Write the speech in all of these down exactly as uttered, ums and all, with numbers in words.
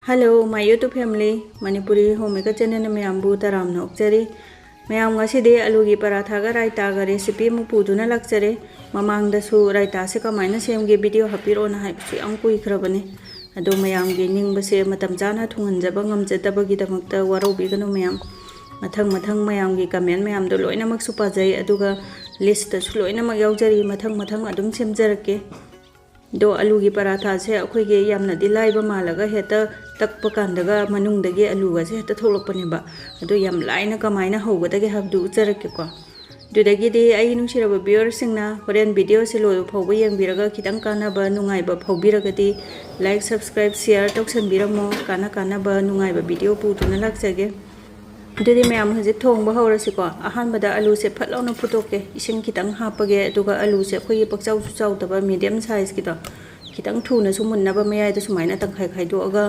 Hello, my YouTube family, Manipuri Homemaker channel ꯃꯌꯥꯝꯕꯨ ꯇꯔꯥꯝꯅ ꯑꯣꯛꯆꯔꯤ꯫ ꯃꯌꯥꯝ, ꯉꯁꯤꯗꯤ ꯑꯂꯨꯒꯤ ꯄꯔꯥꯊꯥꯒ ꯔꯥꯏꯇꯥꯒ recipe ꯑꯃ ꯄꯨꯗꯨꯅ ꯂꯥꯛꯆꯔꯦ꯫ ꯃꯃꯥꯡꯗꯁꯨ ꯔꯥꯏꯇꯥꯁꯦ ꯀꯃꯥꯏꯅ ꯁꯦꯝꯒꯦ video ꯍꯥꯞꯄꯤꯔꯛꯑꯣꯅ ꯍꯥꯏꯕꯁꯨ ꯌꯥꯝ ꯀꯨꯏꯈ꯭ꯔꯕꯅꯤ꯫ ꯑꯗꯣ ꯃꯌꯥꯝꯒꯤ ꯅꯤꯡꯕꯁꯦ ꯃꯇꯝ ꯆꯥꯅ ꯊꯨꯡꯍꯟꯖꯕ ꯉꯝꯖꯗꯕꯒꯤꯗꯃꯛꯇ ꯋꯥꯔꯧꯕꯤꯒꯅꯨ ꯃꯌꯥꯝ꯫ ꯃꯊꯪ ꯃꯊꯪ ꯃꯌꯥꯝꯒꯤ comment ꯃꯌꯥꯝꯗꯣ ꯂꯣꯏꯅꯃꯛꯁꯨ ꯄꯥꯖꯩ, ꯑꯗꯨꯒ listꯇꯁꯨ ꯂꯣꯏꯅꯃꯛ ꯌꯥꯎꯖꯔꯤ꯫ ꯃꯊꯪ ꯃꯊꯪ ꯑꯗꯨꯝ ꯁꯦꯝꯖꯔꯛꯀꯦ꯫ ꯑꯗꯣ ꯑꯂꯨꯒꯤ ꯄꯔꯥꯊꯥꯁꯦ ꯑꯩꯈꯣꯏꯒꯤ ꯌꯥꯝꯅꯗꯤ ꯂꯥꯏꯕ ꯃꯥꯜꯂꯒ ꯍꯦꯛꯇ ꯇꯛꯄ ꯀꯥꯟꯗꯒ ꯃꯅꯨꯡꯗꯒꯤ ꯑꯂꯨꯒꯁꯦ ꯍꯦꯛꯇ ꯊꯣꯛꯂꯛꯄꯅꯦꯕ꯫ ꯑꯗꯣ ꯌꯥꯝ ꯂꯥꯏꯅ ꯀꯃꯥꯏꯅ ꯍꯧꯒꯗꯒꯦ ꯍꯥꯏꯕꯗꯨ ꯎꯠꯆꯔꯛꯀꯦꯀꯣ꯫ ꯑꯗꯨꯗꯒꯤꯗꯤ ꯑꯩꯒꯤ ꯅꯨꯡꯁꯤꯔꯕ viewerꯁꯤꯡꯅ ꯍꯣꯔꯦꯟ videoꯁꯦ ꯂꯣꯏꯕ ꯐꯥꯎꯕ ꯌꯦꯡꯕꯤꯔꯒ ꯈꯤꯇꯪ ꯀꯥꯟꯅꯕ ꯅꯨꯡꯉꯥꯏꯕ ꯐꯥꯎꯕꯤꯔꯒꯗꯤ like, subscribe, share ꯇꯧꯁꯟꯕꯤꯔꯝꯃꯣ꯫ ꯀꯥꯟꯅ ꯀꯥꯟꯅꯕ ꯅꯨꯡꯉꯥꯏꯕ video ꯄꯨꯗꯨꯅ ꯂꯥꯛꯆꯒꯦ꯫ ꯑꯗꯨꯗꯤ ꯃꯌꯥꯝ ꯍꯧꯖꯤꯛ ꯊꯣꯡꯕ ꯍꯧꯔꯁꯤꯀꯣ꯫ ꯑꯍꯥꯟꯕꯗ ꯑꯂꯨꯁꯦ ꯐꯠ ꯂꯥꯎꯅ ꯐꯨꯠꯇꯣꯛꯀꯦ꯫ ꯏꯁꯤꯡ ꯈꯤꯇꯪ ꯍꯥꯞꯄꯒꯦ꯫ ꯑꯗꯨꯒ ꯑꯂꯨꯁꯦ ꯑꯩꯈꯣꯏꯒꯤ ꯄꯥꯛꯆꯥꯎꯁꯨ ꯆꯥꯎꯗꯕ medium sizeꯀꯤꯗꯣ ꯈꯤꯇꯪ ꯊꯨꯅꯁꯨ ꯃꯨꯟꯅꯕ ꯃꯌꯥꯏꯗ ꯁꯨꯃꯥꯏꯅ ꯇꯪꯈꯥꯏ ꯈꯥꯏꯗꯣꯛꯑꯒ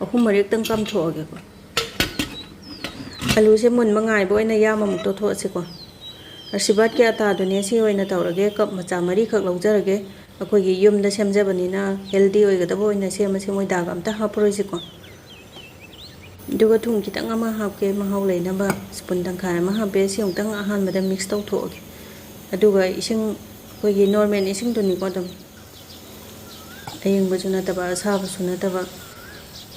ꯑꯍꯨꯝ ꯃꯔꯤꯛꯇꯪ ꯀꯥꯝꯊꯣꯛꯑꯒꯦꯀꯣ꯫ ꯑꯂꯨꯁꯦ ꯃꯨꯟꯕ ꯉꯥꯏꯕ ꯑꯣꯏꯅ ꯌꯥꯝ ꯑꯃꯨꯛ ꯇꯣꯠꯊꯣꯛꯑꯁꯤꯀꯣ꯫ ꯑꯁꯤꯔꯕꯥꯗꯀꯤ ꯑꯇꯥꯗꯨꯅꯦ ꯁꯤ ꯑꯣꯏꯅ ꯇꯧꯔꯒꯦ꯫ Cup ꯃꯆꯥ ꯃꯔꯤꯈꯛ ꯂꯧꯖꯔꯒꯦ꯫ ꯑꯩꯈꯣꯏꯒꯤ ꯌꯨꯝꯗ ꯁꯦꯝꯖꯕꯅꯤꯅ healthy ꯑꯣꯏꯒꯗꯕ ꯑꯣꯏꯅ ꯁꯦꯝꯃꯁꯤ꯫ ꯃꯣꯏꯗꯥꯒ ꯑꯝꯇ ꯍꯥꯞꯄꯔꯣꯏꯁꯤꯀꯣ꯫ ꯑꯗꯨꯒ ꯊꯨꯝ ꯈꯤꯇꯪ ꯑꯃ ꯍꯥꯞꯀꯦ, ꯃꯍꯥꯎ ꯂꯩꯅꯕ꯫ Spoon ꯇꯪꯈꯥꯏ ꯑꯃ ꯍꯥꯞꯄꯦ꯫ ꯁꯤ ꯑꯃꯨꯛꯇꯪ ꯑꯍꯥꯟꯕꯗ mix ꯇꯧꯊꯣꯛꯑꯒꯦ꯫ ꯑꯗꯨꯒ ꯏꯁꯤꯡ, ꯑꯩꯈꯣꯏꯒꯤ normal ꯏꯁꯤꯡꯗꯨꯅꯤꯀꯣ, ꯑꯗꯨꯝ ꯑꯌꯤꯡꯕꯁꯨ ꯅꯠꯇꯕ, ꯑꯁꯥꯕꯁꯨ ꯅꯠꯇꯕ,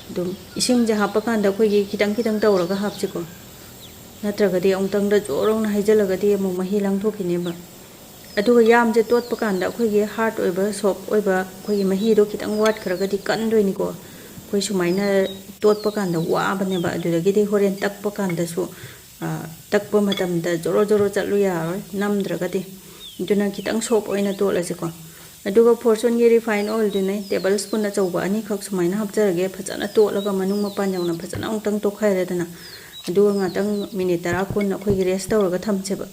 ꯑꯗꯨꯝ ꯏꯁꯤꯡꯁꯦ ꯍꯥꯞꯄ ꯀꯥꯟꯗ ꯑꯩꯈꯣꯏꯒꯤ ꯈꯤꯇꯪ ꯈꯤꯇꯪ ꯇꯧꯔꯒ ꯍꯥꯞꯁꯤꯀꯣ꯫ ꯅꯠꯇ꯭ꯔꯒꯗꯤ ꯑꯃꯨꯛꯇꯪꯗ ꯖꯣꯔ ꯂꯥꯎꯅ ꯍꯩꯖꯤꯜꯂꯒꯗꯤ ꯑꯃꯨꯛ ꯃꯍꯤ ꯂꯥꯡꯊꯣꯛꯈꯤꯅꯦꯕ꯫ ꯑꯗꯨꯒ ꯌꯥꯝꯁꯦ ꯇꯣꯠꯄ ꯀꯥꯟꯗ ꯑꯩꯈꯣꯏꯒꯤ hard ꯑꯣꯏꯕ, soft ꯑꯣꯏꯕ, ꯑꯩꯈꯣꯏꯒꯤ ꯃꯍꯤꯗꯣ ꯈꯤꯇꯪ ꯋꯥꯠꯈ꯭ꯔꯒꯗꯤ ꯀꯟꯗꯣꯏꯅꯤꯀꯣ꯫ ꯑꯩꯈꯣꯏ ꯁꯨꯃꯥꯏꯅ ꯇꯣꯠꯄ ꯀꯥꯟꯗ ꯋꯥꯕꯅꯦꯕ꯫ ꯑꯗꯨꯗꯒꯤꯗꯤ ꯍꯣꯔꯦꯟ ꯇꯛꯄ ꯀꯥꯟꯗꯁꯨ, ꯑ, ꯇꯛꯄ ꯃꯇꯝꯗ ꯖꯣꯔꯣ ꯖꯣꯔꯣ ꯆꯠꯂꯨ ꯌꯥꯔꯣꯏ, ꯅꯝꯗ꯭ꯔꯒꯗꯤ꯫ ꯑꯗꯨꯅ ꯈꯤꯇꯪ soft ꯑꯣꯏꯅ ꯇꯣꯠꯂꯁꯤꯀꯣ꯫ ꯑꯗꯨꯒ Fortuneꯒꯤ refine oilꯗꯨꯅꯦ, table spoon ꯑꯆꯧꯕ ꯑꯅꯤꯈꯛ ꯁꯨꯃꯥꯏꯅ ꯍꯥꯞꯆꯔꯒꯦ꯫ ꯐꯖꯅ ꯇꯣꯠꯂꯒ ꯃꯅꯨꯡ ꯃꯄꯥꯟ ꯌꯧꯅ ꯐꯖꯅ ꯑꯃꯨꯛꯇꯪ ꯇꯣꯠꯈꯥꯏꯔꯦꯗꯅ꯫ ꯑꯗꯨꯒ ꯉꯥꯛꯇꯪ minute ꯇꯔꯥ ꯀꯨꯟ ꯑꯩꯈꯣꯏꯒꯤ rest ꯇꯧꯔꯒ ꯊꯝꯁꯦꯕ꯫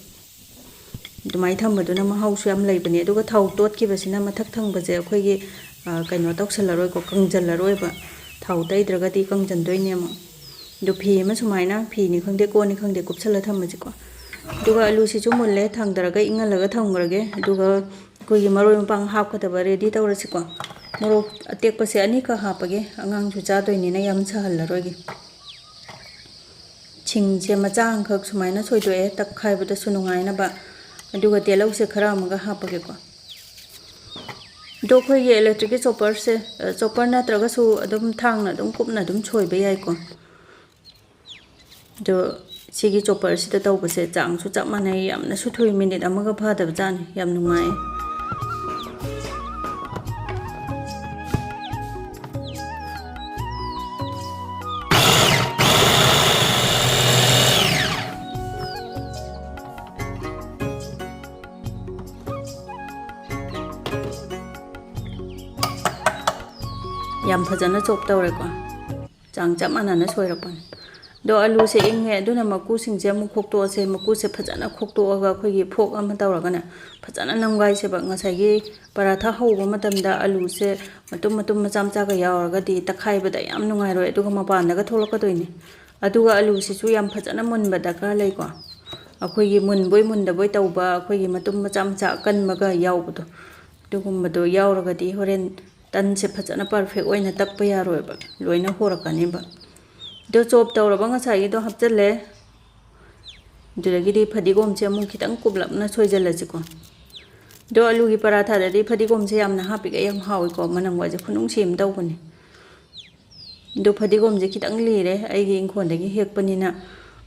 ꯑꯗꯨꯃꯥꯏꯅ ꯊꯝꯕꯗꯨꯅ ꯃꯍꯥꯎꯁꯨ ꯌꯥꯝ ꯂꯩꯕꯅꯦ꯫ ꯑꯗꯨꯒ ꯊꯥꯎ ꯇꯣꯠꯈꯤꯕꯁꯤꯅ ꯃꯊꯛ ꯊꯪꯕꯁꯦ ꯑꯩꯈꯣꯏꯒꯤ, ꯑ, ꯀꯩꯅꯣ ꯇꯧꯁꯜꯂꯔꯣꯏꯀꯣ, ꯀꯪꯖꯜꯂꯔꯣꯏꯕ꯫ ꯊꯥꯎ ꯇꯩꯗ꯭ꯔꯒꯗꯤ ꯀꯪꯖꯟꯗꯣꯏꯅꯦ ꯑꯃꯨꯛ꯫ ꯑꯗꯣ ꯐꯤ ꯑꯃ ꯁꯨꯃꯥꯏꯅ, ꯐꯤꯅꯤ ꯈꯪꯗꯦ, ꯀꯣꯟꯅꯤ ꯈꯪꯗꯦ, ꯀꯨꯞꯁꯜꯂ ꯊꯝꯃꯁꯤꯀꯣ꯫ ꯑꯗꯨꯒ ꯑꯂꯨꯁꯤꯁꯨ ꯃꯨꯜꯂꯦ, ꯊꯥꯡꯗꯔꯒ ꯏꯪꯍꯜꯂꯒ ꯊꯝꯈ꯭ꯔꯒꯦ꯫ ꯑꯗꯨꯒ ꯑꯩꯈꯣꯏꯒꯤ ꯃꯔꯣꯏ ꯃꯄꯥꯡ ꯍꯥꯞꯀꯗꯕ ready ꯇꯧꯔꯁꯤꯀꯣ꯫ ꯃꯣꯔꯣꯛ ꯑꯇꯦꯛꯄꯁꯦ ꯑꯅꯤꯈꯛ ꯍꯥꯞꯄꯒꯦ, ꯑꯉꯥꯡꯁꯨ ꯆꯥꯗꯣꯏꯅꯤꯅ ꯌꯥꯝ ꯁꯥꯍꯜꯂꯔꯣꯏꯒꯦ꯫ ꯁꯤꯡꯁꯦ ꯃꯆꯥ ꯑꯃꯈꯛ ꯁꯨꯃꯥꯏꯅ ꯁꯣꯏꯗꯣꯛꯑꯦ, ꯇꯛꯈꯥꯏꯕꯗꯁꯨ ꯅꯨꯡꯉꯥꯏꯅꯕ꯫ ꯑꯗꯨꯒ ꯇꯤꯜꯍꯧꯁꯦ ꯈꯔ ꯑꯃꯒ ꯍꯥꯞꯄꯒꯦꯀꯣ꯫ ꯑꯗꯣ ꯑꯩꯈꯣꯏꯒꯤ ꯏꯂꯦꯛꯇ꯭ꯔꯤꯛꯀꯤ ꯆꯣꯄꯔꯁꯦ, ꯑ, ꯆꯣꯄꯔ ꯅꯠꯇ꯭ꯔꯒꯁꯨ ꯑꯗꯨꯝ ꯊꯥꯡꯅ ꯑꯗꯨꯝ ꯀꯨꯞꯅ ꯑꯗꯨꯝ ꯁꯣꯏꯕ ꯌꯥꯏꯀꯣ꯫ ꯑꯗꯣ ꯁꯤꯒꯤ ꯆꯣꯄꯔꯁꯤꯗ ꯇꯧꯕꯁꯦ ꯆꯥꯡꯁꯨ ꯆꯞ ꯃꯥꯟꯅꯩ, ꯌꯥꯝꯅꯁꯨ ꯊꯨꯏ, ꯃꯤꯅꯤꯠ ꯑꯃꯒ ꯐꯥꯗꯕ ꯖꯥꯠꯅꯤ, ꯌꯥꯝ ꯅꯨꯡꯉꯥꯏ꯫ ꯌꯥꯝ ꯐꯖꯅ ꯆꯣꯞ ꯇꯧꯔꯦꯀꯣ꯫ ꯆꯥꯡ ꯆꯞ ꯃꯥꯟꯅꯅ ꯁꯣꯏꯔꯛꯄꯅꯤ꯫ ꯑꯗꯣ ꯑꯂꯨꯁꯦ ꯏꯪꯉꯦ, ꯑꯗꯨꯅ ꯃꯀꯨꯁꯤꯡꯁꯦ ꯑꯃꯨꯛ ꯈꯣꯛꯇꯣꯛꯑꯁꯦ꯫ ꯃꯀꯨꯁꯦ ꯐꯖꯅ ꯈꯣꯛꯇꯣꯛꯑꯒ ꯑꯩꯈꯣꯏꯒꯤ ꯐꯣꯛ ꯑꯃ ꯇꯧꯔꯒꯅꯦ, ꯐꯖꯅ ꯅꯝꯒꯥꯏꯁꯦꯕ꯫ ꯉꯁꯥꯏꯒꯤ ꯄꯔꯥꯊꯥ ꯍꯧꯕ ꯃꯇꯝꯗ ꯑꯂꯨꯁꯦ ꯃꯇꯨꯝ ꯃꯇꯨꯝ ꯃꯆꯥ ꯃꯆꯥꯒ ꯌꯥꯎꯔꯒꯗꯤ ꯇꯛꯈꯥꯏꯕꯗ ꯌꯥꯝ ꯅꯨꯡꯉꯥꯏꯔꯣꯏ, ꯑꯗꯨꯒ ꯃꯄꯥꯟꯗꯒ ꯊꯣꯛꯂꯛꯀꯗꯣꯏꯅꯤ꯫ ꯑꯗꯨꯒ ꯑꯂꯨꯁꯤꯁꯨ ꯌꯥꯝ ꯐꯖꯅ ꯃꯨꯟꯕ ꯗꯔꯀꯥꯔ ꯂꯩꯀꯣ꯫ ꯑꯩꯈꯣꯏꯒꯤ ꯃꯨꯟꯕꯣꯏ ꯃꯨꯟꯗꯕꯣꯏ ꯇꯧꯕ, ꯑꯩꯈꯣꯏꯒꯤ ꯃꯇꯨꯝ ꯃꯆꯥ ꯃꯆꯥ ꯑꯀꯟꯕꯒ ꯌꯥꯎꯕꯗꯣ, ꯑꯗꯨꯒꯨꯝꯕꯗꯣ ꯌꯥꯎꯔꯒꯗꯤ ꯍꯣꯔꯦꯟ ꯇꯟꯁꯦ ꯐꯖꯅ ꯄꯔꯐꯦꯛ ꯑꯣꯏꯅ ꯇꯛꯄ ꯌꯥꯔꯣꯏꯕ, ꯂꯣꯏꯅ ꯍꯣꯔꯛꯀꯅꯦꯕ꯫ ꯑꯗꯣ ꯆꯣꯞ ꯇꯧꯔꯕ ꯉꯁꯥꯏꯒꯤꯗꯣ ꯍꯥꯞꯆꯤꯜꯂꯦ꯫ ꯑꯗꯨꯗꯒꯤꯗꯤ ꯐꯗꯤꯒꯣꯝꯁꯦ ꯑꯃꯨꯛ ꯈꯤꯇꯪ ꯀꯨꯞꯂꯞꯅ ꯁꯣꯏꯖꯜꯂꯁꯤꯀꯣ꯫ ꯑꯗꯣ ꯑꯂꯨꯒꯤ ꯄꯔꯥꯊꯥꯗꯗꯤ ꯐꯗꯤꯒꯣꯝꯁꯦ ꯌꯥꯝꯅ ꯍꯥꯞꯄꯤꯒꯩ ꯌꯥꯝ ꯍꯥꯎꯋꯤꯀꯣ, ꯃꯅꯝꯒꯁꯦ ꯈꯨꯅꯨꯡꯁꯤ ꯑꯃ ꯇꯧꯕꯅꯤ꯫ ꯑꯗꯣ ꯐꯗꯤꯒꯣꯝꯁꯦ ꯈꯤꯇꯪ ꯂꯤꯔꯦ, ꯑꯩꯒꯤ ꯏꯪꯈꯣꯜꯗꯒꯤ ꯍꯦꯛꯄꯅꯤꯅ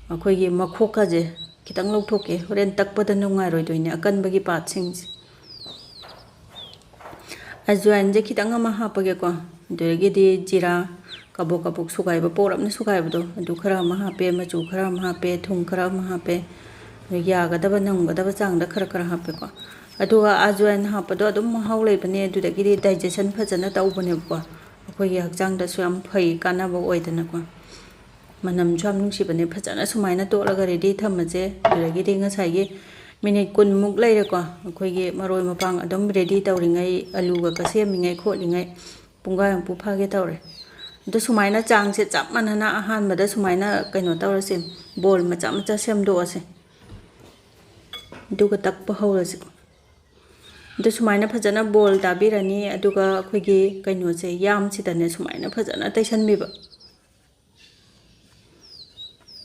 ꯑꯩꯈꯣꯏꯒꯤ ꯃꯈꯣꯛꯀꯁꯦ ꯈꯤꯇꯪ ꯂꯧꯊꯣꯛꯀꯦ, ꯍꯣꯔꯦꯟ ꯇꯛꯄꯗ ꯅꯨꯡꯉꯥꯏꯔꯣꯏꯗꯣꯏꯅꯦ ꯑꯀꯟꯕꯒꯤ ꯄꯥꯠꯁꯤꯡꯁꯦ꯫ ꯑꯖꯋꯥꯏꯟꯁꯦ ꯈꯤꯇꯪ ꯑꯃ ꯍꯥꯞꯄꯒꯦꯀꯣ꯫ ꯑꯗꯨꯗꯒꯤꯗꯤ ꯖꯤꯔꯥ ꯀꯕꯣꯛ ꯀꯕꯣꯛ ꯁꯨꯒꯥꯏꯕ, ꯄꯧꯔꯞꯅ ꯁꯨꯒꯥꯏꯕꯗꯣ, ꯑꯗꯨ ꯈꯔ ꯑꯃ ꯍꯥꯞꯄꯦ, ꯃꯆꯨ ꯈꯔ ꯑꯃ ꯍꯥꯞꯄꯦ, ꯊꯨꯝ ꯈꯔ ꯑꯃ ꯍꯥꯞꯄꯦ꯫ ꯑꯗꯨ ꯌꯥꯒꯗꯕ ꯅꯝꯒꯗꯕ ꯆꯥꯡꯗ ꯈꯔ ꯈꯔ ꯍꯥꯞꯄꯦꯀꯣ꯫ ꯑꯗꯨꯒ ꯑꯖꯋꯥꯏꯟ ꯍꯥꯞꯄꯗꯣ ꯑꯗꯨꯝ ꯃꯍꯥꯎ ꯂꯩꯕꯅꯦ, ꯑꯗꯨꯗꯒꯤꯗꯤ ꯗꯥꯏꯖꯦꯁꯟ ꯐꯖꯅ ꯇꯧꯕꯅꯦꯕꯀꯣ꯫ ꯑꯩꯈꯣꯏꯒꯤ ꯍꯛꯆꯥꯡꯗꯁꯨ ꯌꯥꯝ ꯐꯩ, ꯀꯥꯟꯅꯕ ꯑꯣꯏꯗꯅꯀꯣ꯫ ꯃꯅꯝꯁꯨ ꯌꯥꯝ ꯅꯨꯡꯁꯤꯕꯅꯦ꯫ ꯐꯖꯅ ꯁꯨꯃꯥꯏꯅ ꯇꯣꯠꯂꯒ ꯔꯦꯗꯤ ꯊꯝꯃꯁꯦ꯫ ꯑꯗꯨꯗꯒꯤꯗꯤ ꯉꯁꯥꯏꯒꯤ ꯃꯤꯅꯤꯠ ꯀꯨꯟꯃꯨꯛ ꯂꯩꯔꯦꯀꯣ꯫ ꯑꯩꯈꯣꯏꯒꯤ ꯃꯔꯣꯏ ꯃꯄꯥꯡ ꯑꯗꯨꯝ ꯔꯦꯗꯤ ꯇꯧꯔꯤꯉꯩ, ꯑꯂꯨꯒ ꯀ ꯁꯦꯝꯃꯤꯉꯩ ꯈꯣꯠꯂꯤꯉꯩ ꯄꯨꯡꯈꯥꯏꯃꯨꯛꯄꯨ ꯐꯥꯒꯦ ꯇꯧꯔꯦ꯫ ꯑꯗꯣ ꯁꯨꯃꯥꯏꯅ ꯆꯥꯡꯁꯦ ꯆꯞ ꯃꯥꯟꯅꯅ ꯑꯍꯥꯟꯕꯗ ꯁꯨꯃꯥꯏꯅ ꯀꯩꯅꯣ ꯇꯧꯔꯁꯦ, ꯕꯣꯜ ꯃꯆꯥ ꯃꯆꯥ ꯁꯦꯝꯗꯣꯛꯑꯁꯦ꯫ ꯑꯗꯨꯒ ꯇꯛꯄ ꯍꯧꯔꯁꯤꯀꯣ꯫ ꯑꯗꯨ ꯁꯨꯃꯥꯏꯅ ꯐꯖꯅ ꯕꯣꯜ ꯇꯥꯕꯤꯔꯅꯤ꯫ ꯑꯗꯨꯒ ꯑꯩꯈꯣꯏꯒꯤ ꯀꯩꯅꯣꯁꯦ, ꯌꯥꯝꯁꯤꯗꯅꯦ ꯁꯨꯃꯥꯏꯅ ꯐꯖꯅ ꯇꯩꯁꯟꯕꯤꯕ꯫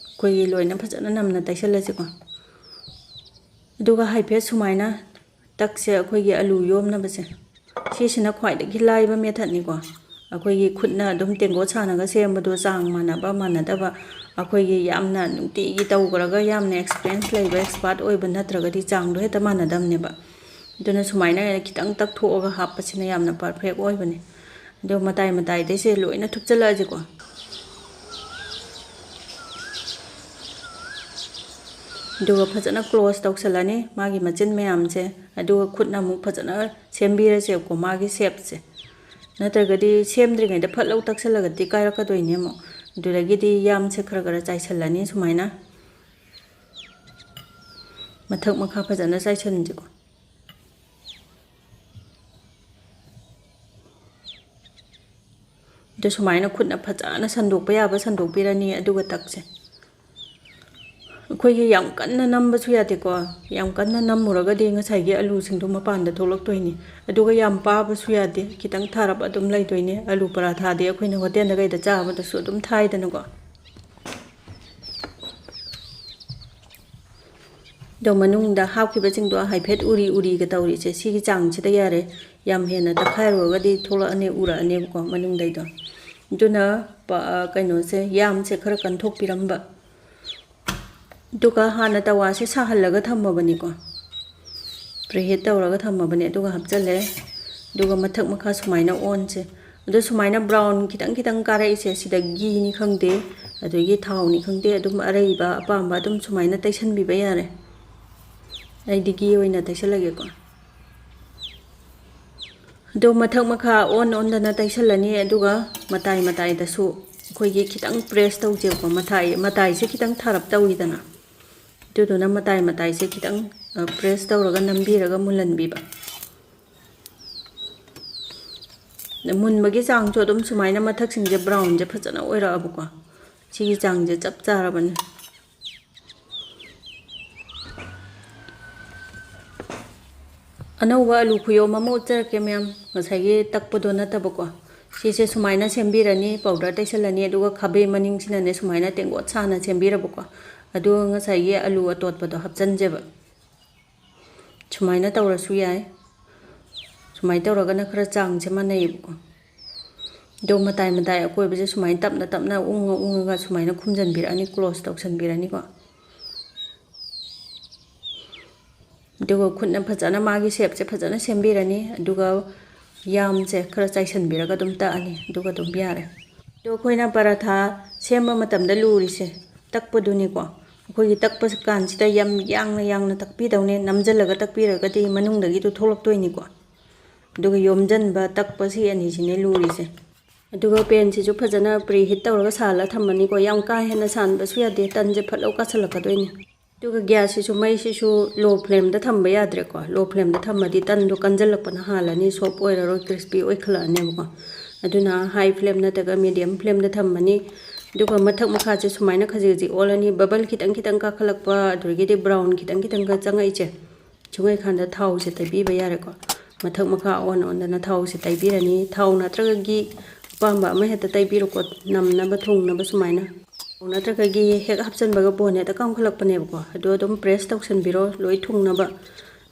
ꯑꯩꯈꯣꯏꯒꯤ ꯂꯣꯏꯅ ꯐꯖꯅ ꯅꯝꯅ ꯇꯩꯁꯜꯂꯁꯤꯀꯣ꯫ ꯑꯗꯨꯒ ꯍꯥꯏꯐꯦꯠ ꯁꯨꯃꯥꯏꯅ ꯇꯛꯁꯦ, ꯑꯩꯈꯣꯏꯒꯤ ꯑꯂꯨ ꯌꯣꯝꯅꯕꯁꯦ, ꯁꯤꯁꯤꯅ ꯈ꯭ꯋꯥꯏꯗꯒꯤ ꯂꯥꯏꯕ ꯃꯦꯊꯠꯅꯤꯀꯣ꯫ ꯑꯩꯈꯣꯏꯒꯤ ꯈꯨꯠꯅ ꯑꯗꯨꯝ ꯇꯦꯡꯒꯣꯠ ꯁꯥꯟꯅꯒ ꯁꯦꯝꯕꯗꯣ, ꯆꯥꯡ ꯃꯥꯟꯅꯕ ꯃꯥꯟꯅꯗꯕ, ꯑꯩꯈꯣꯏꯒꯤ ꯌꯥꯝꯅ ꯅꯨꯡꯇꯤꯒꯤ ꯇꯧꯈ꯭ꯔꯒ ꯌꯥꯝꯅ ꯑꯦꯛꯁꯄꯤꯔꯤꯌꯦꯟꯁ ꯂꯩꯕ, ꯑꯦꯛꯁꯄꯥꯔꯠ ꯑꯣꯏꯕ ꯅꯠꯇ꯭ꯔꯒꯗꯤ ꯆꯥꯡꯗꯣ ꯍꯦꯛꯇ ꯃꯥꯟꯅꯗꯕꯅꯦꯕ꯫ ꯑꯗꯨꯅ ꯁꯨꯃꯥꯏꯅ ꯈꯤꯇꯪ ꯇꯛꯊꯣꯛꯑꯒ ꯍꯥꯞꯄꯁꯤꯅ ꯌꯥꯝꯅ ꯄꯔꯐꯦꯛ ꯑꯣꯏꯕꯅꯦ꯫ ꯑꯗꯣ ꯃꯇꯥꯏ ꯃꯇꯥꯏꯗꯩꯁꯦ ꯂꯣꯏꯅ ꯊꯨꯞꯆꯜꯂꯛꯑꯁꯤꯀꯣ꯫ ꯑꯗꯨꯒ ꯐꯖꯅ ꯀ꯭ꯂꯣꯁ ꯇꯧꯁꯜꯂꯅꯤ ꯃꯥꯒꯤ ꯃꯆꯤꯟ ꯃꯌꯥꯝꯁꯦ꯫ ꯑꯗꯨꯒ ꯈꯨꯠꯅ ꯑꯃꯨꯛ ꯐꯖꯅ ꯁꯦꯝꯕꯤꯔꯁꯦꯕꯀꯣ ꯃꯥꯒꯤ ꯁꯦꯞꯁꯦ꯫ ꯅꯠꯇ꯭ꯔꯒꯗꯤ ꯁꯦꯝꯗ꯭ꯔꯤꯉꯩꯗ ꯐꯠ ꯂꯧ ꯇꯛꯁꯜꯂꯒꯗꯤ ꯀꯥꯏꯔꯛꯀꯗꯣꯏꯅꯦ ꯑꯃꯨꯛ꯫ ꯑꯗꯨꯗꯒꯤꯗꯤ ꯌꯥꯝꯁꯦ ꯈꯔ ꯈꯔ ꯆꯥꯏꯁꯜꯂꯅꯤ ꯁꯨꯃꯥꯏꯅ꯫ ꯃꯊꯛ ꯃꯈꯥ ꯐꯖꯅ ꯆꯥꯏꯁꯟꯁꯤꯀꯣ꯫ ꯑꯗꯨ ꯁꯨꯃꯥꯏꯅ ꯈꯨꯠꯅ ꯐꯖꯅ ꯁꯟꯗꯣꯛꯄ ꯌꯥꯕ ꯁꯟꯗꯣꯛꯄꯤꯔꯅꯤ꯫ ꯑꯗꯨꯒ ꯇꯛꯁꯦ꯫ ꯑꯩꯈꯣꯏꯒꯤ ꯌꯥꯝ ꯀꯟꯅ ꯅꯝꯕꯁꯨ ꯌꯥꯗꯦꯀꯣ꯫ ꯌꯥꯝ ꯀꯟꯅ ꯅꯝꯃꯨꯔꯒꯗꯤ ꯉꯁꯥꯏꯒꯤ ꯑꯂꯨꯁꯤꯡꯗꯣ ꯃꯄꯥꯟꯗ ꯊꯣꯛꯂꯛꯇꯣꯏꯅꯤ꯫ ꯑꯗꯨꯒ ꯌꯥꯝ ꯄꯥꯕꯁꯨ ꯌꯥꯗꯦ, ꯈꯤꯇꯪ ꯊꯥꯔꯞ ꯑꯗꯨꯝ ꯂꯩꯗꯣꯏꯅꯦ꯫ ꯑꯂꯨ ꯄꯔꯥꯊꯥꯗꯤ ꯑꯩꯈꯣꯏꯅ ꯍꯣꯇꯦꯜꯗ ꯀꯩꯗ ꯆꯥꯕꯗꯁꯨ ꯑꯗꯨꯝ ꯊꯥꯏꯗꯅꯀꯣ꯫ ꯑꯗꯣ ꯃꯅꯨꯡꯗ ꯍꯥꯞꯈꯤꯕꯁꯤꯡꯗꯣ ꯍꯥꯏꯐꯦꯠ ꯎꯔꯤ ꯎꯔꯤꯒ ꯇꯧꯔꯤꯁꯦ ꯁꯤꯒꯤ ꯆꯥꯡꯁꯤꯗ ꯌꯥꯔꯦ꯫ ꯌꯥꯝ ꯍꯦꯟꯅ ꯇꯛꯈꯥꯏꯔꯨꯔꯒꯗꯤ ꯊꯣꯛꯂꯛꯑꯅꯤ, ꯎꯔꯛꯑꯅꯦꯕꯀꯣ ꯃꯅꯨꯡꯗꯩꯗꯣ꯫ ꯑꯗꯨꯅ ꯄ-, ꯀꯩꯅꯣꯁꯦ, ꯌꯥꯝꯁꯦ ꯈꯔ ꯀꯟꯊꯣꯛꯄꯤꯔꯝꯕ꯫ ꯑꯗꯨꯒ ꯍꯥꯟꯅ ꯇꯋꯥꯁꯦ ꯁꯥꯍꯜꯂꯒ ꯊꯝꯃꯕꯅꯤꯀꯣ, ꯄ꯭ꯔꯤꯍꯤꯠ ꯇꯧꯔꯒ ꯊꯝꯃꯕꯅꯤ꯫ ꯑꯗꯨꯒ ꯍꯥꯞꯆꯜꯂꯦ꯫ ꯑꯗꯨꯒ ꯃꯊꯛ ꯃꯈꯥ ꯁꯨꯃꯥꯏꯅ ꯑꯣꯟꯁꯦ꯫ ꯑꯗꯣ ꯁꯨꯃꯥꯏꯅ ꯕ꯭ꯔꯥꯎꯟ ꯈꯤꯇꯪ ꯈꯤꯇꯪ ꯀꯥꯔꯛꯏꯁꯦ, ꯁꯤꯗ ꯘꯤꯅꯤ ꯈꯪꯗꯦ, ꯑꯗꯒꯤ ꯊꯥꯎꯅꯤ ꯈꯪꯗꯦ, ꯑꯗꯨꯝ ꯑꯔꯩꯕ ꯑꯄꯥꯝꯕ ꯑꯗꯨꯝ ꯁꯨꯃꯥꯏꯅ ꯇꯩꯁꯟꯕꯤꯕ ꯌꯥꯔꯦ꯫ ꯑꯩꯗꯤ ꯘꯤ ꯑꯣꯏꯅ ꯇꯩꯁꯜꯂꯒꯦꯀꯣ꯫ ꯑꯗꯣ ꯃꯊꯛ ꯃꯈꯥ ꯑꯣꯟ ꯑꯣꯟꯗꯅ ꯇꯩꯁꯜꯂꯅꯤ꯫ ꯑꯗꯨꯒ ꯃꯇꯥꯏ ꯃꯇꯥꯏꯗꯁꯨ ꯑꯩꯈꯣꯏꯒꯤ ꯈꯤꯇꯪ ꯄ꯭ꯔꯦꯁ ꯇꯧꯁꯦꯕꯀꯣ꯫ ꯃꯇꯥꯏ, ꯃꯇꯥꯏꯁꯦ ꯈꯤꯇꯪ ꯊꯥꯔꯞ ꯇꯧꯋꯤꯗꯅ, ꯑꯗꯨꯗꯨꯅ ꯃꯇꯥꯏ ꯃꯇꯥꯏꯁꯦ ꯈꯤꯇꯪ, ꯑ, ꯄ꯭ꯔꯦꯁ ꯇꯧꯔꯒ ꯅꯝꯕꯤꯔꯒ ꯃꯨꯜꯍꯟꯕꯤꯕ꯫ ꯃꯨꯟꯕꯒꯤ ꯆꯥꯡꯁꯨ ꯑꯗꯨꯝ ꯁꯨꯃꯥꯏꯅ ꯃꯊꯛꯁꯤꯡꯁꯦ ꯕ꯭ꯔꯥꯎꯟꯁꯦ ꯐꯖꯅ ꯑꯣꯏꯔꯛꯑꯕꯀꯣ꯫ ꯁꯤꯒꯤ ꯆꯥꯡꯁꯦ ꯆꯞ ꯆꯥꯔꯕꯅꯦ꯫ ꯑꯅꯧꯕ ꯑꯂꯨ ꯈꯨꯌꯣꯝ ꯑꯃ ꯎꯠꯆꯔꯛꯀꯦ ꯃꯌꯥꯝ꯫ ꯉꯁꯥꯏꯒꯤ ꯇꯛꯄꯗꯣ ꯅꯠꯇꯕꯀꯣ꯫ ꯁꯤꯁꯦ ꯁꯨꯃꯥꯏꯅ ꯁꯦꯝꯕꯤꯔꯅꯤ, ꯄꯥꯎꯗꯔ ꯇꯩꯁꯜꯂꯅꯤ, ꯑꯗꯨꯒ ꯈꯥꯕꯩ ꯃꯅꯤꯡꯁꯤꯅꯅꯦ ꯁꯨꯃꯥꯏꯅ ꯇꯦꯡꯀꯣꯠ ꯁꯥꯅ ꯁꯦꯝꯕꯤꯔꯕꯀꯣ꯫ ꯑꯗꯨꯒ ꯉꯁꯥꯏꯒꯤ ꯑꯂꯨ ꯑꯇꯣꯠꯄꯗꯣ ꯍꯥꯞꯆꯟꯁꯦꯕ꯫ ꯁꯨꯃꯥꯏꯅ ꯇꯧꯔꯁꯨ ꯌꯥꯏ꯫ ꯁꯨꯃꯥꯏꯅ ꯇꯧꯔꯒꯅ ꯈꯔ ꯆꯥꯡꯁꯦ ꯃꯥꯟꯅꯩꯌꯦꯕꯀꯣ꯫ ꯑꯗꯣ ꯃꯇꯥꯏ ꯃꯇꯥꯏ ꯑꯀꯣꯏꯕꯁꯦ ꯁꯨꯃꯥꯏꯅ ꯇꯞꯅ ꯇꯞꯅ ꯎꯡꯉ ꯎꯡꯉꯒ ꯁꯨꯃꯥꯏꯅ ꯈꯨꯝꯖꯤꯟꯕꯤꯔꯛꯑꯅꯤ, ꯀ꯭ꯂꯣꯁ ꯇꯧꯁꯟꯕꯤꯔꯅꯤꯀꯣ꯫ ꯑꯗꯨꯒ ꯈꯨꯠꯅ ꯐꯖꯅ ꯃꯥꯒꯤ ꯁꯦꯞꯁꯦ ꯐꯖꯅ ꯁꯦꯝꯕꯤꯔꯅꯤ꯫ ꯑꯗꯨꯒ ꯌꯥꯝꯁꯦ ꯈꯔ ꯆꯥꯏꯁꯟꯕꯤꯔꯒ ꯑꯗꯨꯝ ꯇꯛꯑꯅꯤ꯫ ꯑꯗꯨꯒ ꯑꯗꯨꯝ ꯌꯥꯔꯦ꯫ ꯑꯗꯣ ꯑꯩꯈꯣꯏꯅ ꯄꯔꯥꯊꯥ ꯁꯦꯝꯕ ꯃꯇꯝꯗ ꯂꯨꯔꯤꯁꯦ ꯇꯛꯄꯗꯨꯅꯤꯀꯣ꯫ ꯑꯩꯈꯣꯏꯒꯤ ꯇꯛꯄ ꯀꯥꯟꯁꯤꯗ ꯌꯥꯝ ꯌꯥꯡꯅ ꯌꯥꯡꯅ ꯇꯛꯄꯤꯗꯧꯅꯦ꯫ ꯅꯝꯖꯜꯂꯒ ꯇꯛꯄꯤꯔꯒꯗꯤ ꯃꯅꯨꯡꯗꯒꯤꯗꯨ ꯊꯣꯛꯂꯛꯇꯣꯏꯅꯤꯀꯣ꯫ ꯑꯗꯨꯒ ꯌꯣꯝꯖꯟꯕ, ꯇꯛꯄ, ꯁꯤ ꯑꯅꯤꯁꯤꯅꯦ ꯂꯨꯔꯤꯁꯦ꯫ ꯑꯗꯨꯒ ꯄꯦꯟꯁꯤꯁꯨ ꯐꯖꯅ ꯄ꯭ꯔꯤ ꯍꯤꯠ ꯇꯧꯔꯒ ꯁꯥꯍꯜꯂ ꯊꯝꯃꯅꯤꯀꯣ꯫ ꯌꯥꯝ ꯀꯥ ꯍꯦꯟꯅ ꯁꯥꯍꯟꯕꯁꯨ ꯌꯥꯗꯦ, ꯇꯟꯁꯦ ꯐꯠ ꯂꯥꯎ ꯀꯥꯁꯜꯂꯛꯀꯗꯣꯏꯅꯦ꯫ ꯑꯗꯨꯒ ꯒ꯭ꯌꯥꯁꯁꯤꯁꯨ, ꯃꯩꯁꯤꯁꯨ ꯂꯣ ꯐ꯭ꯂꯦꯝꯗ ꯊꯝꯕ ꯌꯥꯗ꯭ꯔꯦꯀꯣ꯫ ꯂꯣ ꯐ꯭ꯂꯦꯝꯗ ꯊꯝꯃꯗꯤ ꯇꯟꯗꯣ ꯀꯟꯖꯜꯂꯛꯄꯅ ꯍꯥꯜꯂꯅꯤ, ꯁꯣꯐ ꯑꯣꯏꯔꯔꯣꯏ, ꯀ꯭ꯔꯤꯁꯄꯤ ꯑꯣꯏꯈꯠꯂꯛꯑꯅꯦꯕꯀꯣ꯫ ꯑꯗꯨꯅ ꯍꯥꯏ ꯐ꯭ꯂꯦꯝ ꯅꯠꯇ꯭ꯔꯒ ꯃꯤꯗꯤꯌꯝ ꯐ꯭ꯂꯦꯝꯗ ꯊꯝꯃꯅꯤ꯫ ꯑꯗꯨꯒ ꯃꯊꯛ ꯃꯈꯥꯁꯦ ꯁꯨꯃꯥꯏꯅ ꯈꯖꯤꯛ ꯈꯖꯤꯛ ꯑꯣꯜꯂꯅꯤ꯫ ꯕꯕꯜ ꯈꯤꯇꯪ ꯈꯤꯇꯪ ꯀꯥꯈꯠꯂꯛꯄ, ꯑꯗꯨꯗꯒꯤꯗꯤ ꯕ꯭ꯔꯥꯎꯟ ꯈꯤꯇꯪ ꯈꯤꯇꯪꯒ ꯆꯪꯉꯛꯏꯁꯦ, ꯁꯨꯡꯉꯩꯀꯥꯟꯗ ꯊꯥꯎꯁꯦ ꯇꯩꯕꯤꯕ ꯌꯥꯔꯦꯀꯣ꯫ ꯃꯊꯛ ꯃꯈꯥ ꯑꯣꯟ ꯑꯣꯟꯗꯅ ꯊꯥꯎꯁꯦ ꯇꯩꯕꯤꯔꯅꯤ꯫ ꯊꯥꯎ ꯅꯠꯇ꯭ꯔꯒ ꯘꯤ, ꯑꯄꯥꯝꯕ ꯑꯃ ꯍꯦꯛꯇ ꯇꯩꯕꯤꯔꯣꯀꯣ, ꯅꯝꯅꯕ ꯊꯨꯡꯅꯕ ꯁꯨꯃꯥꯏꯅ꯫ ꯊꯥꯎ ꯅꯠꯇ꯭ꯔꯒ ꯘꯤ ꯍꯦꯛ ꯍꯥꯞꯆꯤꯟꯕꯒ ꯕꯣꯟ ꯍꯦꯛꯇ ꯀꯥꯝꯈꯠꯂꯛꯄꯅꯦꯕꯀꯣ꯫ ꯑꯗꯣ ꯑꯗꯨꯝ ꯄ꯭ꯔꯦꯁ ꯇꯧꯁꯟꯕꯤꯔꯣ ꯂꯣꯏ ꯊꯨꯡꯅꯕ꯫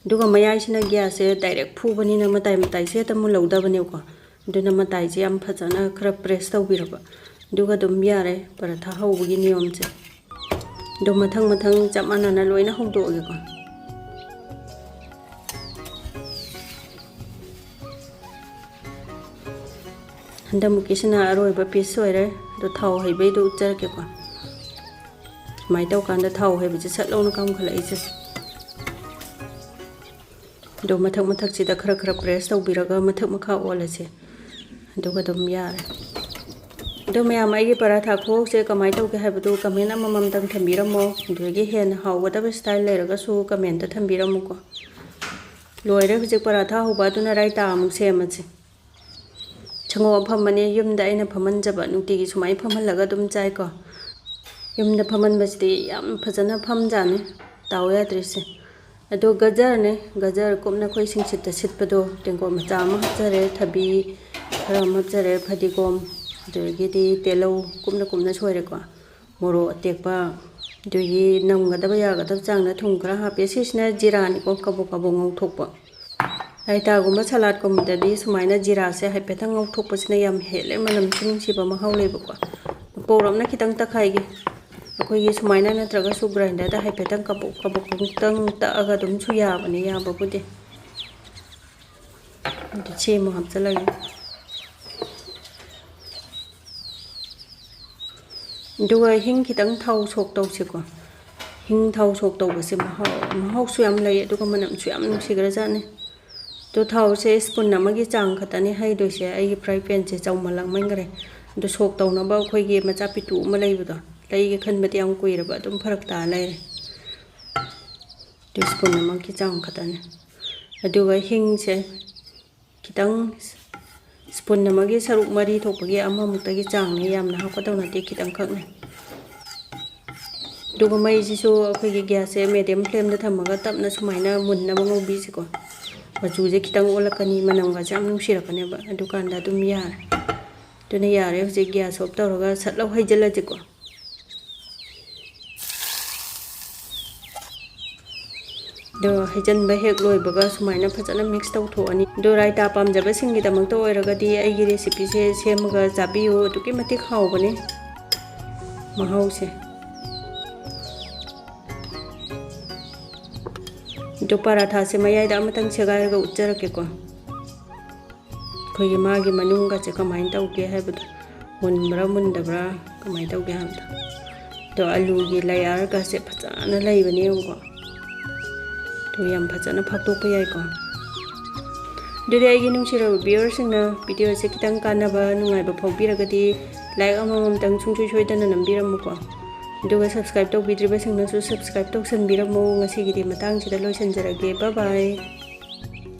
ꯑꯗꯨꯒ ꯃꯌꯥꯏꯁꯤꯅ ꯒ꯭ꯌꯥꯁꯁꯦ ꯗꯥꯏꯔꯦꯛ ꯐꯨꯕꯅꯤꯅ ꯃꯇꯥꯏ ꯃꯇꯥꯏꯁꯦ ꯍꯦꯛꯇ ꯃꯨꯜꯍꯧꯗꯕꯅꯦꯕꯀꯣ꯫ ꯑꯗꯨꯅ ꯃꯇꯥꯏꯁꯦ ꯌꯥꯝ ꯐꯖꯅ ꯈꯔ ꯄ꯭ꯔꯦꯁ ꯇꯧꯕꯤꯔꯕ꯫ ꯑꯗꯨꯒ ꯑꯗꯨꯝ ꯌꯥꯔꯦ ꯄꯔꯥꯊꯥ ꯍꯧꯕꯒꯤ ꯅꯤꯌꯣꯝꯁꯦ꯫ ꯑꯗꯣ ꯃꯊꯪ ꯃꯊꯪ ꯆꯞ ꯃꯥꯟꯅꯅ ꯂꯣꯏꯅ ꯍꯧꯗꯣꯛꯑꯒꯦꯀꯣ꯫ ꯍꯟꯗꯛꯃꯨꯛꯀꯤꯁꯤꯅ ꯑꯔꯣꯏꯕ ꯄꯤꯁ ꯑꯣꯏꯔꯦ꯫ ꯑꯗꯣ ꯊꯥꯎ ꯍꯩꯕꯩꯗꯣ ꯎꯠꯆꯔꯛꯀꯦꯀꯣ꯫ ꯁꯨꯃꯥꯏꯅ ꯇꯧꯀꯥꯟꯗ ꯊꯥꯎ ꯍꯩꯕꯁꯦ ꯁꯠ ꯂꯥꯎꯅ ꯀꯥꯝꯈꯠꯂꯛꯏꯁꯦ꯫ ꯑꯗꯣ ꯃꯊꯛ ꯃꯊꯛꯁꯤꯗ ꯈꯔ ꯈꯔ ꯄ꯭ꯔꯦꯁ ꯇꯧꯕꯤꯔꯒ ꯃꯊꯛ ꯃꯈꯥ ꯑꯣꯜꯂꯁꯦ꯫ ꯑꯗꯨꯒ ꯑꯗꯨꯝ ꯌꯥꯔꯦ꯫ ꯑꯗꯣ ꯃꯌꯥꯝ, ꯑꯩꯒꯤ ꯄꯔꯥꯊꯥ ꯈꯨꯍꯧꯁꯦ ꯀꯃꯥꯏꯅ ꯇꯧꯒꯦ ꯍꯥꯏꯕꯗꯨ ꯀꯃꯦꯟ ꯑꯃꯃꯝꯇꯪ ꯊꯝꯕꯤꯔꯝꯃꯣ꯫ ꯑꯗꯨꯗꯒꯤ ꯍꯦꯟꯅ ꯍꯥꯎꯒꯗꯕ ꯁ꯭ꯇꯥꯏꯜ ꯂꯩꯔꯒꯁꯨ ꯀꯃꯦꯟꯇ ꯊꯝꯕꯤꯔꯝꯃꯨꯀꯣ꯫ ꯂꯣꯏꯔꯦ ꯍꯧꯖꯤꯛ ꯄꯔꯥꯊꯥ ꯍꯧꯕ, ꯑꯗꯨꯅ ꯔꯥꯏꯇꯥ ꯑꯃꯨꯛ ꯁꯦꯝꯃꯁꯦ꯫ ꯁꯪꯒꯣꯝ ꯑꯐꯝꯕꯅꯦ ꯌꯨꯝꯗ ꯑꯩꯅ ꯐꯝꯍꯟꯖꯕ, ꯅꯨꯡꯇꯤꯒꯤ ꯁꯨꯃꯥꯏꯅ ꯐꯝꯍꯜꯂꯒ ꯑꯗꯨꯝ ꯆꯥꯏꯀꯣ꯫ ꯌꯨꯝꯗ ꯐꯝꯍꯟꯕꯁꯤꯗꯤ ꯌꯥꯝ ꯐꯖꯅ ꯐꯝꯖꯥꯠꯅꯤ, ꯗꯥꯎ ꯌꯥꯗ꯭ꯔꯤꯁꯦ꯫ ꯑꯗꯣ ꯒꯖꯔꯅꯦ, ꯒꯖꯔ ꯀꯨꯞꯅ ꯑꯩꯈꯣꯏ ꯁꯤꯡꯁꯤꯠꯇ ꯁꯤꯠꯄꯗꯣ, ꯇꯦꯡꯀꯣꯠ ꯃꯆꯥ ꯑꯃ ꯍꯥꯞꯆꯔꯦ, ꯊꯕꯤ ꯈꯔ ꯑꯃ ꯍꯥꯞꯆꯔꯦ, ꯐꯗꯤꯒꯣꯝ, ꯑꯗꯒꯤꯗꯤ ꯇꯤꯜꯍꯧ ꯀꯨꯞꯅ ꯀꯨꯞꯅ ꯁꯣꯏꯔꯦꯀꯣ꯫ ꯃꯣꯔꯣꯛ ꯑꯇꯦꯛꯄ, ꯑꯗꯒꯤ ꯅꯝꯒꯗꯕ ꯌꯥꯒꯗꯕ ꯆꯥꯡꯗ ꯊꯨꯝ ꯈꯔ ꯍꯥꯞꯄꯦ꯫ ꯁꯤꯁꯤꯅ ꯖꯤꯔꯥꯅꯤꯀꯣ, ꯀꯕꯣꯛ ꯀꯕꯣꯛ ꯉꯧꯊꯣꯛꯄ꯫ ꯔꯥꯏꯇꯥꯒꯨꯝꯕ ꯁꯂꯥꯠꯀꯨꯝꯕꯗꯗꯤ ꯁꯨꯃꯥꯏꯅ ꯖꯤꯔꯥꯁꯦ ꯍꯥꯏꯐꯦꯠꯇꯪ ꯉꯧꯊꯣꯛꯄꯁꯤꯅ ꯌꯥꯝ ꯍꯦꯜꯂꯦ, ꯃꯅꯝꯁꯨ ꯅꯨꯡꯁꯤꯕ ꯃꯍꯥꯎ ꯂꯩꯕꯀꯣ꯫ ꯄꯧꯔꯞꯅ ꯈꯤꯇꯪ ꯇꯛꯈꯥꯏꯒꯦ꯫ ꯑꯩꯈꯣꯏꯒꯤ ꯁꯨꯃꯥꯏꯅ ꯅꯠꯇ꯭ꯔꯒꯁꯨ ꯒ꯭ꯔꯥꯏꯟꯗꯔꯗ ꯍꯥꯏꯐꯦꯠꯇꯪ ꯀꯕꯣꯛ ꯀꯕꯣꯛ ꯑꯃꯨꯛꯇꯪ ꯇꯛꯑꯒ ꯑꯗꯨꯝꯁꯨ ꯌꯥꯕꯅꯤ, ꯌꯥꯕꯕꯨꯗꯤ꯫ ꯑꯗꯨ ꯁꯦꯝꯃꯨ ꯍꯥꯞꯆꯤꯜꯂꯒꯦ꯫ ꯑꯗꯨꯒ ꯍꯤꯡ ꯈꯤꯇꯪ ꯊꯥꯎ ꯁꯣꯛ ꯇꯧꯁꯤꯀꯣ꯫ ꯍꯤꯡ ꯊꯥꯎ ꯁꯣꯛ ꯇꯧꯕꯁꯦ ꯃꯍꯥꯎ, ꯃꯍꯥꯎꯁꯨ ꯌꯥꯝ ꯂꯩ, ꯑꯗꯨꯒ ꯃꯅꯝꯁꯨ ꯌꯥꯝ ꯅꯨꯡꯁꯤꯈ꯭ꯔꯖꯥꯠꯅꯤ꯫ ꯑꯗꯣ ꯊꯥꯎꯁꯦ ꯁ꯭ꯄꯨꯟ ꯑꯃꯒꯤ ꯆꯥꯡ ꯈꯛꯇꯅꯤ ꯍꯩꯗꯣꯏꯁꯦ꯫ ꯑꯩꯒꯤ ꯐ꯭ꯔꯥꯏ ꯄꯦꯟꯁꯦ ꯆꯥꯎꯃꯜꯂꯛꯃꯟꯈ꯭ꯔꯦ꯫ ꯑꯗꯣ ꯁꯣꯛ ꯇꯧꯅꯕ ꯑꯩꯈꯣꯏꯒꯤ ꯃꯆꯥ ꯄꯤꯇꯨ ꯑꯃ ꯂꯩꯕꯗꯣ, ꯂꯩꯒꯦ ꯈꯟꯕꯗꯤ ꯌꯥꯝ ꯀꯨꯏꯔꯕ, ꯑꯗꯨꯝ ꯐꯔꯛ ꯇꯥ ꯂꯩꯔꯦ꯫ ꯇꯤꯁꯄꯨꯟ ꯑꯃꯒꯤ ꯆꯥꯡ ꯈꯛꯇꯅꯤ꯫ ꯑꯗꯨꯒ ꯍꯤꯡꯁꯦ ꯈꯤꯇꯪ, ꯁ꯭ꯄꯨꯟ ꯑꯃꯒꯤ ꯁꯔꯨꯛ ꯃꯔꯤ ꯊꯣꯛꯄꯒꯤ ꯑꯃꯃꯨꯛꯇꯒꯤ ꯆꯥꯡꯅꯤ, ꯌꯥꯝꯅ ꯍꯥꯞꯀꯗꯧ ꯅꯠꯇꯦ, ꯈꯤꯇꯪꯈꯛꯅꯤ꯫ ꯑꯗꯨꯒ ꯃꯩꯁꯤꯁꯨ ꯑꯩꯈꯣꯏꯒꯤ ꯒ꯭ꯌꯥꯁꯁꯦ ꯃꯦꯗꯤꯌꯝ ꯐ꯭ꯂꯦꯝꯗ ꯊꯝꯃꯒ ꯇꯞꯅ ꯁꯨꯃꯥꯏꯅ ꯃꯨꯟꯅꯕ ꯉꯧꯕꯤꯁꯤꯀꯣ꯫ ꯃꯆꯨꯁꯦ ꯈꯤꯇꯪ ꯑꯣꯜꯂꯛꯀꯅꯤ, ꯃꯅꯝꯒꯁꯦ ꯌꯥꯝ ꯅꯨꯡꯁꯤꯔꯛꯀꯅꯦꯕ, ꯑꯗꯨꯀꯥꯟꯗ ꯑꯗꯨꯝ ꯌꯥꯔꯦ꯫ ꯑꯗꯨꯅ ꯌꯥꯔꯦ, ꯍꯧꯖꯤꯛ ꯒ꯭ꯌꯥꯁ ꯑꯣꯐ ꯇꯧꯔꯒ ꯁꯠ ꯂꯧ ꯍꯩꯖꯤꯜꯂꯁꯤꯀꯣ꯫ ꯑꯗꯣ ꯍꯩꯖꯤꯟꯕ ꯍꯦꯛ ꯂꯣꯏꯕꯒ ꯁꯨꯃꯥꯏꯅ ꯐꯖꯅ ꯃꯤꯛꯁ ꯇꯧꯊꯣꯛꯑꯅꯤ꯫ ꯑꯗꯣ ꯔꯥꯏꯇꯥ ꯄꯥꯝꯖꯕꯁꯤꯡꯒꯤꯗꯃꯛꯇ ꯑꯣꯏꯔꯒꯗꯤ ꯑꯩꯒꯤ ꯔꯦꯁꯤꯄꯤꯁꯦ ꯁꯦꯝꯃꯒ ꯆꯥꯕꯤꯌꯨ, ꯑꯗꯨꯛꯀꯤ ꯃꯇꯤꯛ ꯍꯥꯎꯕꯅꯤ ꯃꯍꯥꯎꯁꯦ꯫ ꯑꯗꯣ ꯄꯔꯥꯊꯥꯁꯦ ꯃꯌꯥꯏꯗ ꯑꯃꯇꯪ ꯁꯦꯒꯥꯏꯔꯒ ꯎꯠꯆꯔꯛꯀꯦꯀꯣ꯫ ꯑꯩꯈꯣꯏꯒꯤ ꯃꯥꯒꯤ ꯃꯅꯨꯡꯒꯁꯦ ꯀꯃꯥꯏꯅ ꯇꯧꯒꯦ ꯍꯥꯏꯕꯗꯣ, ꯃꯨꯟꯕ꯭ꯔꯥ ꯃꯨꯟꯗꯕ꯭ꯔꯥ, ꯀꯃꯥꯏꯅ ꯇꯧꯒꯦ ꯍꯥꯏꯕꯗꯣ꯫ ꯑꯗꯣ ꯑꯂꯨꯒꯤ ꯂꯌꯥꯔꯒꯁꯦ ꯐꯖꯅ ꯂꯩꯕꯅꯦ, ꯌꯦꯡꯉꯨꯀꯣ꯫ ꯑꯗꯨ ꯌꯥꯝ ꯐꯖꯅ ꯐꯥꯛꯇꯣꯛꯄ ꯌꯥꯏꯀꯣ꯫ ꯑꯗꯨꯗꯤ ꯑꯩꯒꯤ ꯅꯨꯡꯁꯤꯔꯕ ꯚꯤꯌꯔꯁꯤꯡꯅ ꯚꯤꯗꯤꯑꯣꯁꯦ ꯈꯤꯇꯪ ꯀꯥꯟꯅꯕ, ꯅꯨꯡꯉꯥꯏꯕ ꯐꯥꯎꯕꯤꯔꯒꯗꯤ ꯂꯥꯏꯛ ꯑꯃꯃꯝꯇꯪ ꯁꯨꯡꯁꯣꯏ ꯁꯣꯏꯗꯅ ꯅꯝꯕꯤꯔꯝꯃꯨꯀꯣ꯫ ꯑꯗꯨꯒ ꯁꯕꯁꯀ꯭ꯔꯥꯏꯕ ꯇꯧꯕꯤꯗ꯭ꯔꯤꯕꯁꯤꯡꯅꯁꯨ ꯁꯕꯁꯀ꯭ꯔꯥꯏꯕ ꯇꯧꯁꯟꯕꯤꯔꯝꯃꯨ꯫ ꯉꯁꯤꯒꯤꯗꯤ ꯃꯇꯥꯡꯁꯤꯗ ꯂꯣꯏꯁꯤꯟꯖꯔꯒꯦ꯫ ꯕꯥꯏ ꯕꯥꯏ꯫